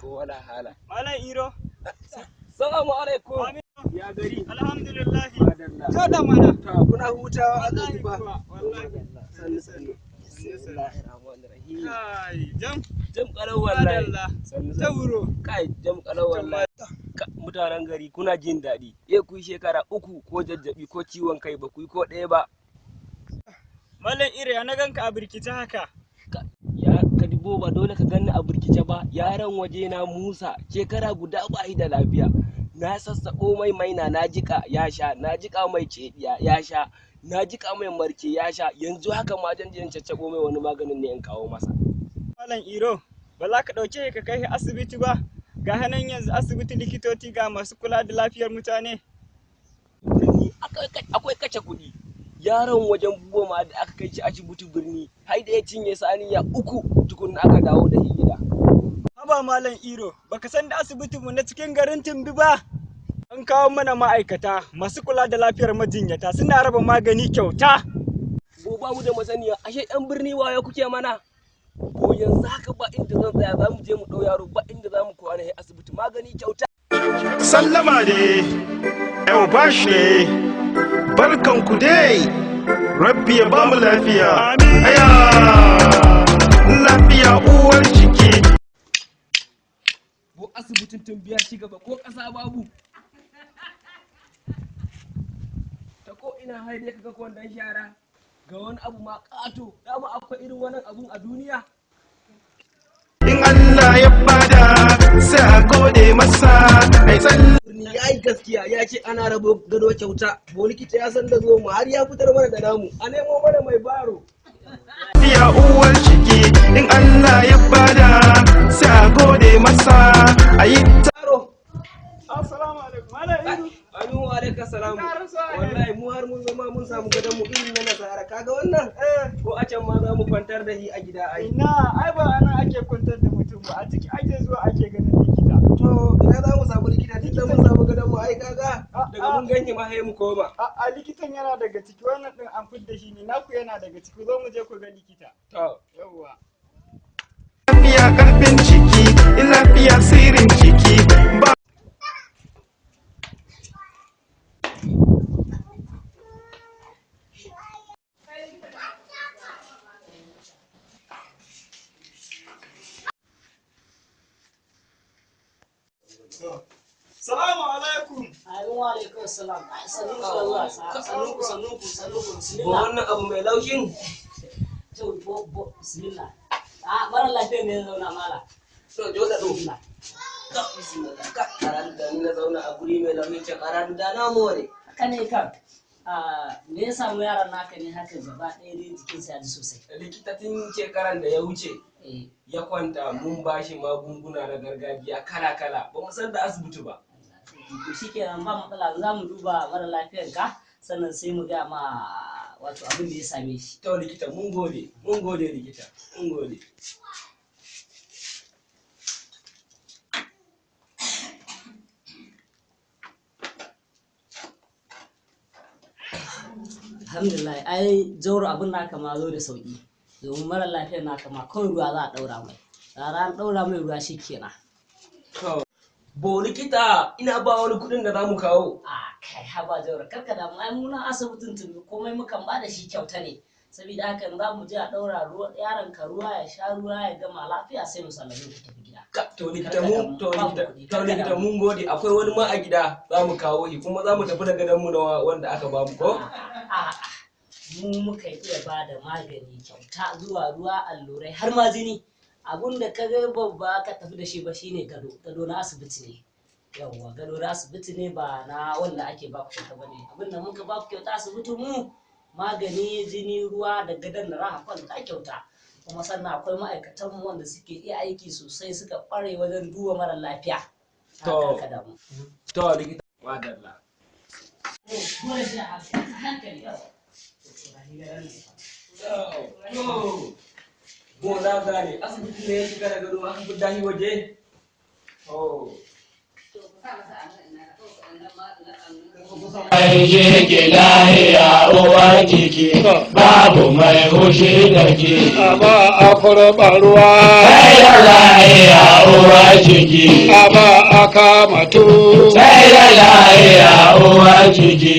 Wala hala. Malam Iro. Salamu alaikum. Amin. Ya gari. Alhamdulillah. Madalla. To da mana. Ta kuna hutawa a Wallahi gari ba. kuwa, wallahi. Sannu sannu. Bismillahirrahmanirrahim. Kai, jam. Jam kalau wallahi. Madalla. Sannu Ta sannu. wuro. Kai jam kalau wallahi. Mutanen gari kuna jin daɗi. Ku yi shekara 3 ko jajjabi ko ciwon kai ba ku yi ko ɗaya ba. Malam Iro, ya na ganka a birkice haka. Ya ka dubo ba dole ka ganni a birkice ba. Yaron waje na Musa shekara guda ba shi da lafiya. Na sassaɓo mai maina na jika ya sha, na jika mai cediya ya sha, na jika mai marke ya sha. Yanzu haka ma jan jan caccaɓo mai wani maganin ne in kawo masa. Malam Iro, ba za ka ɗauke ka kai asibiti ba. Ga hanan yanzu asibiti likitoci ga masu kula da lafiyar mutane. Birni akwai kace kuɗi. Yaron wajen buwa ma da aka kai shi asibiti birni har da ya cinye saniya 3 tukunna aka dawo da shi gida. Haba Malam Iro, baka san da asibitinmu na cikin garin Tumbi ba? An kawo mana ma'aikata masu kula da lafiyar majinyata suna raba magani kyauta. Ko ba mu da masaniya, ashe ɗan birni wayo kuke mana? Ko yanzu haka ba inda zan tsaya, za mu je mu ɗau yaro ba inda za mu kwana sai asibiti magani kyauta. Sallama dai, Elbash ne, barkanku dai, Rabbi ya ba mu lafiya. Aya, lafiya uwar jiki. Ko asibitin Tumbi ya ci gaba ko ƙasa babu. Ta ko ina har dai kaga kwandon shara ga wani abu ma ƙato, dama akwai irin wannan abun a duniya. In Allah ya bada sai a gode masa, ai tsalle. Birni ya yi gaskiya ya ce ana rabo gado kyauta, bo likita ya san da zo mu har ya fitar mana da namu, a nemo mana mai baro. Lafiya uwar jiki, in Allah ya bada sai a gode masa, ayi ta. Baro. Assalamu alaikum. Malam Iro. Amin wa alaikum salam. Wallahi mu har mun zama mun samu gadon mu irin na nasara, kaga wannan? Ko a can ma za mu kwantar da shi a gida ai. Ina, ai ba ana ake kwantar da mutum ba, a ciki ake zuwa ake ganin likita. To ina za mu samu likita tunda mun samu gadon mu ai kaga daga mun ganye ma sai mu koma. A likitan yana daga ciki, wannan din an fidda shi ne, naku yana daga ciki, zo mu je ku ga likita. To Yawwa. Lafiya karfin ciki, in lafiya sirrin ciki. Ba Salamu alaikum. Amin wa alaikum salam. Sannu ku Allah, sannu ku, sannu ku, sannu ku, Bo bismillah. wannan abu mai laushin. To bo bo bismillah. A mara lafiya ne ya zauna mala. To jo da do. Bismillah. Ka bismillah ka karan da ni na zauna a guri mai laushin ce karan da na more. Haka ne kam. Me ya samu yaran naka ne haka gaba ɗaya dai jikinsa ya ji sosai. Likita tun shekaran da ya wuce Eh, ya kwanta mun bashi magunguna na gargajiya kala kala ba mu san da asibiti ba. To shikenan ba matsala, za mu duba mara lafiyar ka sannan sai mu gaya ma wato abin da ya same shi. To likita mun gode, mun gode likita, mun gode. Alhamdulillah, ai Jauro abin naka ma zo da sauki. Domin mara lafiyar naka ma kawai ruwa za a ɗaura mai. Rara an ɗaura mai ruwa shikenan. To bo likita ina ba wani kuɗin da za mu kawo. A kai haba Jauro, karka damu, ai mu nan asibitin Tumbi komai mukan ba da shi kyauta ne. Saboda haka in za mu je a ɗaura ruwa yaron ka ruwa ya sha ruwa ya gama lafiya sai mu sallame ku tafi gida. Ka to likita mun to likita to likita mun gode, akwai wani ma a gida za mu kawo shi kuma za mu tafi da gadon mu na wanda aka ba mu ko? A'a, mu muka iya ba da magani kyauta zuwa ruwa allurai har ma jini. Abun da ka ga babba ka tafi da shi ba shine gado, gado na asibiti ne. Yawwa gado na asibiti ne ba na wanda ake ba ku kyauta bane. Abun da muka ba ku kyauta asibitin mu magani, jini, ruwa da gadon da za a kwanta kyauta. Kuma sannan akwai ma'aikatan mu wanda suke iya aiki sosai suka ƙware wajen duba mara lafiya. To. Haka damu. To likita madalla. Dole sai a hankali yau. To bo na gane asibiti ne ya shiga da gado aka fi dahi waje. To. Aishe ki lahiya uwar jiki, babu mai hushi da ke. Ba a kurɓa ruwa. Sai da lahiya uwar jiki, A ba a kama tu. sai da lahiya uwar jiki.